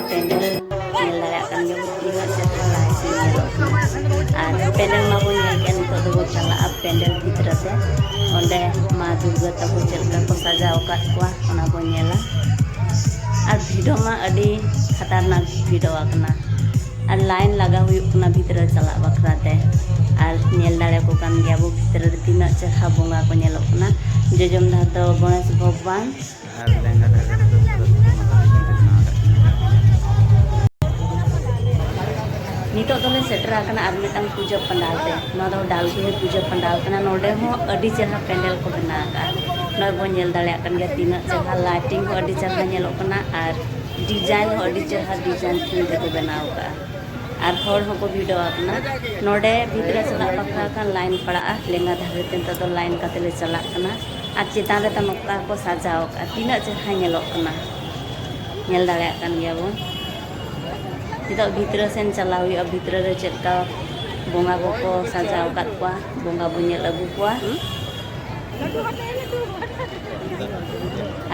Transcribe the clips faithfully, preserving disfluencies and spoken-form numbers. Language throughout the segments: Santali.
ᱯᱮᱱᱰᱮᱞ ᱧᱮᱞ ᱫᱟᱲᱮᱭᱟᱜ ᱠᱟᱱ ᱜᱮᱭᱟ ᱵᱚ, ᱛᱤᱱᱟᱹᱜ ᱪᱮᱦᱨᱟ lighting ᱧᱮᱞᱚᱜ ᱠᱟᱱᱟ᱾ ᱟᱨ ᱯᱮᱱᱰᱮᱞ ᱢᱟᱵᱚᱱ ᱧᱮᱞ ᱠᱮᱫ, ᱱᱤᱛᱚᱜ ᱫᱚᱵᱚ ᱪᱟᱞᱟᱜᱼᱟ ᱯᱮᱱᱰᱮᱞ ᱵᱷᱤᱛᱨᱤ ᱛᱮ᱾ ᱚᱸᱰᱮ ᱢᱟ ᱫᱩᱨᱜᱟᱹ ᱛᱟᱠᱚ ᱪᱮᱫ ᱞᱮᱠᱟ ᱠᱚ ᱥᱟᱡᱟᱣ ᱟᱠᱟᱫ ᱠᱚᱣᱟ, ᱚᱱᱟ ᱵᱚᱱ ᱧᱮᱞᱟ᱾ ᱟᱨ ᱵᱷᱤᱲᱚ ᱢᱟ ᱟᱹᱰᱤ ᱠᱷᱟᱛᱟᱨᱱᱟᱠ ᱵᱷᱤᱲᱚ ᱟᱠᱟᱱᱟ᱾ ᱟᱨ line ᱞᱟᱜᱟᱣ ᱦᱩᱭᱩᱜ ᱠᱟᱱᱟ ᱵᱷᱤᱛᱨᱤ ᱪᱟᱞᱟᱜ ᱵᱟᱠᱷᱨᱟ ᱛᱮ᱾ ᱟᱨ ᱧᱮᱞ ᱫᱟᱲᱮᱭᱟᱠᱚ ᱠᱟᱱ ᱜᱮᱭᱟ ᱵᱚ ᱵᱷᱤᱛᱨᱤ ᱨᱮ ᱛᱤᱱᱟᱹᱜ ᱪᱮᱦᱨᱟ ᱵᱚᱸᱜᱟ ᱠᱚ ᱧᱮᱞᱚᱜ ᱠᱟᱱᱟ᱾ ᱡᱚᱡᱚᱢ ᱫᱷᱟᱨᱮ ᱫᱚ ᱜᱚᱬᱮᱥ ᱵᱷᱚᱜᱽᱵᱟᱱ, ᱟᱨ ᱞᱮᱸᱜᱟ ᱫᱷᱟᱨᱮ ᱨᱮᱫᱚ ᱥᱚᱨᱚᱥᱚᱛᱤ ᱢᱟᱛᱟ ᱠᱤᱱ ᱵᱮᱱᱟᱣ ᱟᱠᱟᱫ ᱠᱤᱱᱟ᱾ ᱱᱤᱛᱚᱜ ᱫᱚᱞᱮ ᱥᱮᱴᱮᱨ ᱟᱠᱟᱱᱟ ᱟᱨ ᱢᱤᱫᱴᱟᱝ ᱯᱩᱡᱟᱹ ᱯᱟᱱᱰᱟᱞ ᱛᱮ᱾ ᱱᱚᱣᱟ ᱫᱚ ᱰᱟᱞᱠᱩᱱᱤ ᱯᱩᱡᱟᱹ ᱯᱟᱱᱰᱟᱞ ᱠᱟᱱᱟ᱾ ᱱᱚᱰᱮ ᱦᱚᱸ ᱟᱹᱰᱤ ᱪᱮᱦᱨᱟ ᱯᱮᱱᱰᱮᱞ ᱠᱚ ᱵᱮᱱᱟᱣ ᱟᱠᱟᱫᱼᱟ᱾ ᱱᱚᱜᱼᱚᱭ ᱵᱚᱱ ᱧᱮᱞ ᱫᱟᱲᱮᱭᱟᱜ ᱠᱟᱱ ᱜᱮᱭᱟ ᱛᱤᱱᱟᱹᱜ ᱪᱮᱦᱨᱟ lighting ᱦᱚᱸ ᱟᱹᱰᱤ ᱪᱮᱦᱨᱟ ᱧᱮᱞᱚᱜ ᱠᱟᱱᱟ ᱟᱨ design ᱦᱚᱸ ᱟᱹᱰᱤ ᱪᱮᱦᱨᱟ design theme ᱛᱮᱠᱚ ᱵᱮᱱᱟᱣ ᱟᱠᱟᱫᱼᱟ᱾ ᱟᱨ ᱦᱚᱲ ᱦᱚᱸᱠᱚ ᱵᱷᱤᱲᱚ ᱟᱠᱟᱱᱟ᱾ ᱱᱚᱰᱮ ᱵᱷᱤᱛᱨᱤ ᱪᱟᱞᱟᱜ ᱵᱟᱠᱷᱨᱟ ᱠᱷᱟᱱ line ᱯᱟᱲᱟᱜᱼᱟ᱾ ᱞᱮᱸᱜᱟ ᱫᱷᱟᱨᱮ ᱛᱮ ᱱᱤᱛᱚᱜ ᱫᱚ line ᱠᱟᱛᱮ ᱞᱮ ᱪᱟᱞᱟᱜ ᱠᱟᱱᱟ᱾ ᱟᱨ ᱪᱮᱛᱟᱱ ᱨᱮ ᱛᱟᱢ ᱚᱠᱟ ᱠᱚ ᱥᱟᱡᱟᱣ ᱟᱠᱟᱫᱼᱟ, ᱛᱤᱱᱟᱹᱜ ᱪᱮᱦᱨᱟ ᱧᱮᱞᱚᱜ ᱠᱟᱱᱟ, ᱧᱮᱞ ᱫᱟᱲᱮᱭᱟᱜ ᱠᱟᱱ ᱜᱮᱭᱟ ᱵᱚᱱ᱾ ᱱᱤᱛᱚᱜ ᱵᱷᱤᱛᱨᱤ ᱥᱮᱱ ᱪᱟᱞᱟᱣ ᱦᱩᱭᱩᱜᱼᱟ, ᱵᱷᱤᱛᱨᱤ ᱨᱮ ᱪᱮᱫ ᱞᱮᱠᱟ ᱵᱚᱸᱜᱟ ᱠᱚᱠᱚ ᱥᱟᱡᱟᱣ ᱟᱠᱟᱫ ᱠᱚᱣᱟ, ᱵᱚᱸᱜᱟ ᱵᱚᱱ ᱧᱮᱞ ᱟᱹᱜᱩ ᱠᱚᱣᱟ᱾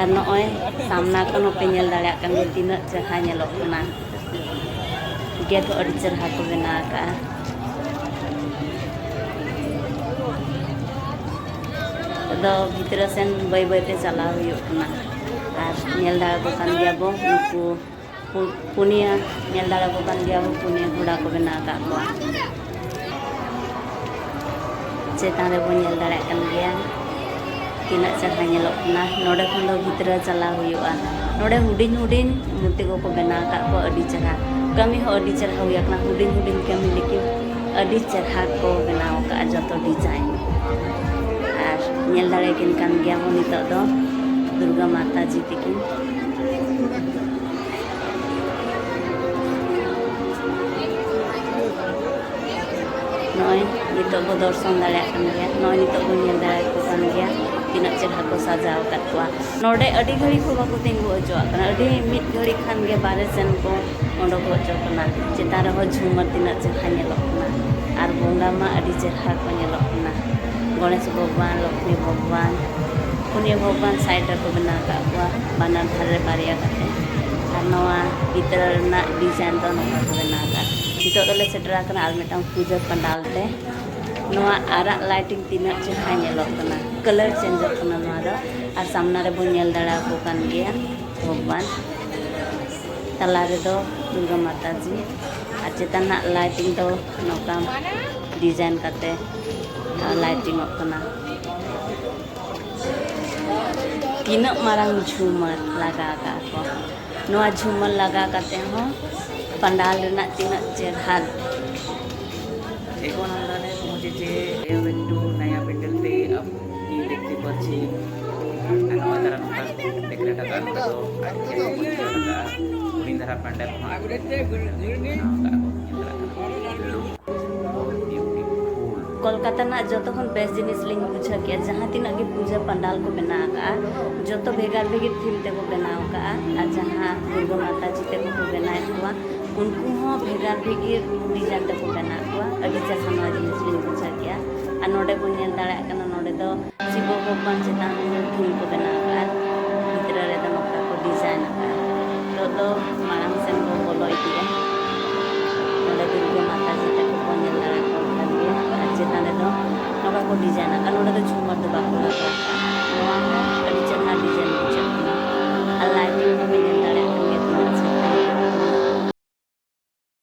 ᱟᱨ ᱱᱚᱜᱼᱚᱭ ᱥᱟᱢᱱᱟ ᱠᱷᱚᱱ ᱦᱚᱸᱯᱮ ᱧᱮᱞ ᱫᱟᱲᱮᱭᱟᱜ ᱠᱟᱱ ᱜᱮᱭᱟ ᱛᱤᱱᱟᱹᱜ ᱪᱮᱦᱨᱟ ᱧᱮᱞᱚᱜ ᱠᱟᱱᱟ᱾ Gate ᱦᱚᱸ ᱟᱹᱰᱤ ᱪᱮᱦᱨᱟ ᱠᱚ ᱵᱮᱱᱟᱣ ᱟᱠᱟᱫᱼᱟ᱾ ᱟᱫᱚ ᱵᱷᱤᱛᱨᱤ ᱥᱮᱱ ᱵᱟᱹᱭ ᱵᱟᱹᱭ ᱛᱮ ᱪᱟᱞᱟᱣ ᱦᱩᱭᱩᱜ ᱠᱟᱱᱟ᱾ ᱟᱨ ᱧᱮᱞ ᱫᱟᱲᱮᱭᱟᱠᱚ ᱠᱟᱱ ᱜᱮᱭᱟ ᱵᱚ, ᱱᱩᱠᱩ ᱯᱩ-, ᱯᱩᱱᱭᱟᱹ, ᱧᱮᱞ ᱫᱟᱲᱮᱭᱟᱠᱚ ᱠᱟᱱ ᱜᱮᱭᱟ ᱵᱚ, ᱯᱩᱱᱭᱟᱹ ᱜᱷᱚᱲᱟ ᱠᱚ ᱵᱮᱱᱟᱣ ᱟᱠᱟᱫ ᱠᱚᱣᱟ᱾ ᱪᱮᱛᱟᱱ ᱨᱮᱵᱚᱱ ᱧᱮᱞ ᱫᱟᱲᱮᱭᱟᱜ ᱠᱟᱱ ᱜᱮᱭᱟ ᱛᱤᱱᱟᱹᱜ ᱪᱮᱦᱨᱟ ᱧᱮᱞᱚᱜ ᱠᱟᱱᱟ᱾ ᱱᱚᱰᱮ ᱠᱷᱚᱱ ᱫᱚ ᱵᱷᱤᱛᱨᱤ ᱪᱟᱞᱟᱣ ᱦᱩᱭᱩᱜᱼᱟ᱾ ᱱᱚᱰᱮ ᱦᱩᱰᱤᱧ ᱦᱩᱰᱤᱧ ᱢᱩᱨᱛᱤ ᱠᱚᱠᱚ ᱵᱮᱱᱟᱣ ᱟᱠᱟᱫ ᱠᱚᱣᱟ, ᱟᱹᱰᱤ ᱪᱮᱦᱨᱟ᱾ ᱠᱟᱹᱢᱤ ᱦᱚᱸ ᱟᱹᱰᱤ ᱪᱮᱦᱨᱟ ᱦᱩᱭ ᱟᱠᱟᱱᱟ, ᱦᱩᱰᱤᱧ ᱦᱩᱰᱤᱧ ᱠᱟᱹᱢᱤ, ᱞᱮᱠᱤᱱ ᱟᱹᱰᱤ ᱪᱮᱦᱨᱟ ᱠᱚ ᱵᱮᱱᱟᱣ ᱟᱠᱟᱫᱼᱟ ᱡᱚᱛᱚ design᱾ ᱟᱨ ᱧᱮᱞ ᱫᱟᱲᱮᱭᱟᱠᱤᱱ ᱠᱟᱱ ᱜᱮᱭᱟ ᱵᱚᱱ ᱱᱤᱛᱚᱜ ᱫᱚ ᱫᱩᱨᱜᱟ ᱢᱟᱛᱟ ᱡᱤ ᱛᱤᱠᱤᱱ᱾ ᱱᱚᱜᱼᱚᱭ ᱱᱤᱛᱚᱜ ᱵᱚ ᱫᱚᱨᱥᱚᱱ ᱫᱟᱲᱮᱭᱟᱜ ᱠᱟᱱ ᱜᱮᱭᱟ, ᱱᱚᱜᱼᱚᱭ ᱱᱤᱛᱚᱜ ᱵᱚᱱ ᱧᱮᱞ ᱫᱟᱲᱮᱭᱟᱠᱚ ᱠᱟᱱ ᱜᱮᱭᱟ ᱛᱤᱱᱟᱹᱜ ᱪᱮᱦᱨᱟ ᱠᱚ ᱥᱟᱡᱟᱣ ᱟᱠᱟᱫ ᱠᱚᱣᱟ᱾ ᱱᱚᱰᱮ ᱟᱹᱰᱤ ᱜᱷᱟᱹᱲᱤᱡ ᱦᱚᱸ ᱵᱟᱠᱚ ᱛᱤᱸᱜᱩ ᱦᱚᱪᱚᱣᱟᱜ ᱠᱟᱱᱟ, ᱟᱹᱰᱤ ᱢᱤᱫ ᱜᱷᱟᱹᱲᱤᱡ ᱠᱷᱟᱱ ᱜᱮ ᱵᱟᱦᱨᱮ ᱥᱮᱱ ᱠᱚ ᱚᱰᱚᱠ ᱦᱚᱪᱚ ᱠᱟᱱᱟ᱾ ᱪᱮᱛᱟᱱ ᱨᱮᱦᱚᱸ ᱡᱷᱩᱢᱟᱹᱨ ᱛᱤᱱᱟᱹᱜ ᱪᱮᱦᱨᱟ ᱧᱮᱞᱚᱜ ᱠᱟᱱᱟ, ᱟᱨ ᱵᱚᱸᱜᱟ ᱢᱟ ᱟᱹᱰᱤ ᱪᱮᱦᱨᱟ ᱠᱚ ᱧᱮᱞᱚᱜ ᱠᱟᱱᱟ᱾ ᱜᱚᱬᱮᱥ ᱵᱷᱚᱜᱽᱵᱟᱱ, ᱞᱚᱠᱷᱢᱤ ᱵᱷᱚᱜᱽᱵᱟᱱ, ᱯᱩᱱᱭᱟᱹ ᱵᱷᱚᱜᱽᱵᱟᱱ side ᱨᱮᱠᱚ ᱵᱮᱱᱟᱣ ᱟᱠᱟᱫ ᱠᱚᱣᱟ, ᱵᱟᱱᱟᱨ ᱫᱷᱟᱨᱮ ᱨᱮ ᱵᱟᱨᱭᱟ ᱠᱟᱛᱮ᱾ ᱟᱨ ᱱᱚᱣᱟ ᱵᱷᱤᱛᱨᱤ ᱨᱮᱱᱟᱜ ᱰᱤᱡᱟᱭᱤᱱ ᱫᱚ ᱱᱚᱝᱠᱟ ᱠᱚ ᱵᱮᱱᱟᱣ ᱟᱠᱟᱫ᱾ ᱱᱤᱛᱚᱜ ᱫᱚᱞᱮ ᱥᱮᱴᱮᱨ ᱟᱠᱟᱱᱟ ᱟᱨ ᱢᱤᱫᱴᱟᱝ ᱯᱩᱡᱟᱹ ᱯᱟᱱᱰᱟᱞ ᱛᱮ᱾ ᱱᱚᱣᱟ ᱟᱨᱟᱜ ᱞᱟᱭᱴᱤᱝ ᱛᱤᱱᱟᱹᱜ ᱪᱮᱦᱨᱟ ᱧᱮᱞᱚᱜ ᱠᱟᱱᱟ, ᱠᱟᱞᱟᱨ ᱪᱮᱧᱡᱚᱜ ᱠᱟᱱᱟ ᱱᱚᱣᱟ ᱫᱚ᱾ ᱟᱨ ᱥᱟᱢᱱᱟ ᱨᱮᱵᱚᱱ ᱧᱮᱞ ᱫᱟᱲᱮᱭᱟᱠᱚ ᱠᱟᱱ ᱜᱮᱭᱟ ᱵᱷᱚᱜᱽᱵᱟᱱ, ᱛᱟᱞᱟ ᱨᱮᱫᱚ ᱫᱩᱨᱜᱟ ᱢᱟᱛᱟ ᱡᱤ, ᱟᱨ ᱪᱮᱛᱟᱱ ᱨᱮᱱᱟᱜ ᱞᱟᱭᱴᱤᱝ ᱫᱚ ᱱᱚᱝᱠᱟ ᱰᱤᱡᱟᱭᱤᱱ ᱠᱟᱛᱮ ᱞᱟᱭᱴᱤᱝᱚᱜ ᱠᱟᱱᱟ᱾ ᱛᱤᱱᱟᱹᱜ ᱢᱟᱨᱟᱝ ᱡᱷᱩᱢᱟᱹᱨ ᱞᱟᱜᱟ ᱟᱠᱟᱫ ᱠᱚ᱾ ᱱᱚᱣᱟ ᱡᱷᱩᱢᱟᱹᱨ ᱞᱟᱜᱟ ᱠᱟᱛᱮ ᱦᱚᱸ ᱯᱟᱱᱰᱟᱞ ᱨᱮᱱᱟᱜ ᱛᱤᱱᱟᱹᱜ ᱪᱮᱦᱨᱟ᱾ এখন আমরা পৌঁছেছি, এ হলো একটু নয়া প্যান্ডেল তে আপনি দেখতে পাচ্ছি। ᱱᱚᱣᱟ ᱫᱷᱟᱨᱟ ᱱᱚᱝᱠᱟ ᱰᱮᱠᱳᱨᱮᱴ ᱟᱠᱟᱫ ᱠᱚᱫᱚ ᱟᱹᱰᱤ ᱪᱮᱦᱨᱟ ᱠᱚ ᱰᱮᱠᱳᱨᱮᱴ ᱟᱠᱟᱫᱼᱟ᱾ ᱦᱩᱰᱤᱧ ᱫᱷᱟᱨᱟ ᱯᱟᱱᱰᱮᱞ ᱦᱚᱸ ᱟᱹᱰᱤ ᱪᱮᱦᱨᱟ ᱠᱚ ᱵᱮᱱᱟᱣ ᱟᱠᱟᱫᱼᱟ ᱠᱚ, ᱧᱮᱞ ᱫᱟᱲᱮᱭᱟᱜ ᱠᱟᱱᱟ᱾ ᱠᱳᱞᱠᱟᱛᱟ ᱨᱮᱱᱟᱜ ᱡᱚᱛᱚ ᱠᱷᱚᱱ ᱵᱮᱥ ᱡᱤᱱᱤᱥ ᱞᱤᱧ ᱵᱩᱡᱷᱟᱹᱣ ᱠᱮᱫᱼᱟ, ᱡᱟᱦᱟᱸ ᱛᱤᱱᱟᱹᱜ ᱜᱮ ᱯᱩᱡᱟᱹ ᱯᱟᱱᱰᱟᱞ ᱠᱚ ᱵᱮᱱᱟᱣ ᱟᱠᱟᱫᱼᱟ, ᱡᱚᱛᱚ ᱵᱷᱮᱜᱟᱨ ᱵᱷᱮᱜᱟᱨ ᱛᱷᱤᱢ ᱛᱮᱠᱚ ᱵᱮᱱᱟᱣ ᱟᱠᱟᱫᱼᱟ᱾ ᱟᱨ ᱡᱟᱦᱟᱸ ᱫᱩᱨᱜᱟ ᱢᱟᱛᱟ ᱡᱤ ᱛᱟᱠᱚ ᱠᱚ ᱵᱮᱱᱟᱣᱮᱫ ᱠᱚᱣᱟ, ᱩᱱᱠᱩ ᱦᱚᱸ ᱵᱷᱮᱜᱟᱨ ᱵᱷᱮᱜᱟᱨ ᱰᱤᱡᱟᱭᱤᱱ ᱛᱮᱠᱚ ᱵᱮᱱᱟᱣ ᱠᱚᱣᱟ᱾ ᱟᱹᱰᱤ ᱪᱮᱦᱨᱟ ᱱᱚᱣᱟ ᱡᱤᱱᱤᱥ ᱞᱤᱧ ᱵᱩᱡᱷᱟᱹᱣ ᱠᱮᱫᱼᱟ᱾ ᱟᱨ ᱱᱚᱰᱮ ᱵᱚᱱ ᱧᱮᱞ ᱫᱟᱲᱮᱭᱟᱜ ᱠᱟᱱᱟ, ᱱᱚᱰᱮ ᱫᱚ ᱥᱤᱵᱚ ᱵᱷᱚᱜᱽᱵᱟᱱ ᱪᱮᱛᱟᱱ ᱛᱷᱤᱢ ᱠᱚ ᱵᱮᱱᱟᱣ ᱟᱠᱟᱫᱼᱟ, ᱵᱷᱤᱛᱨᱤ ᱨᱮᱫᱚ ᱱᱚᱝᱠᱟ ᱠᱚ ᱰᱤᱡᱟᱭᱤᱱ ᱟᱠᱟᱫᱼᱟ᱾ ᱱᱤᱛᱚᱜ ᱫᱚ ᱢᱟᱲᱟᱝ ᱥᱮᱱ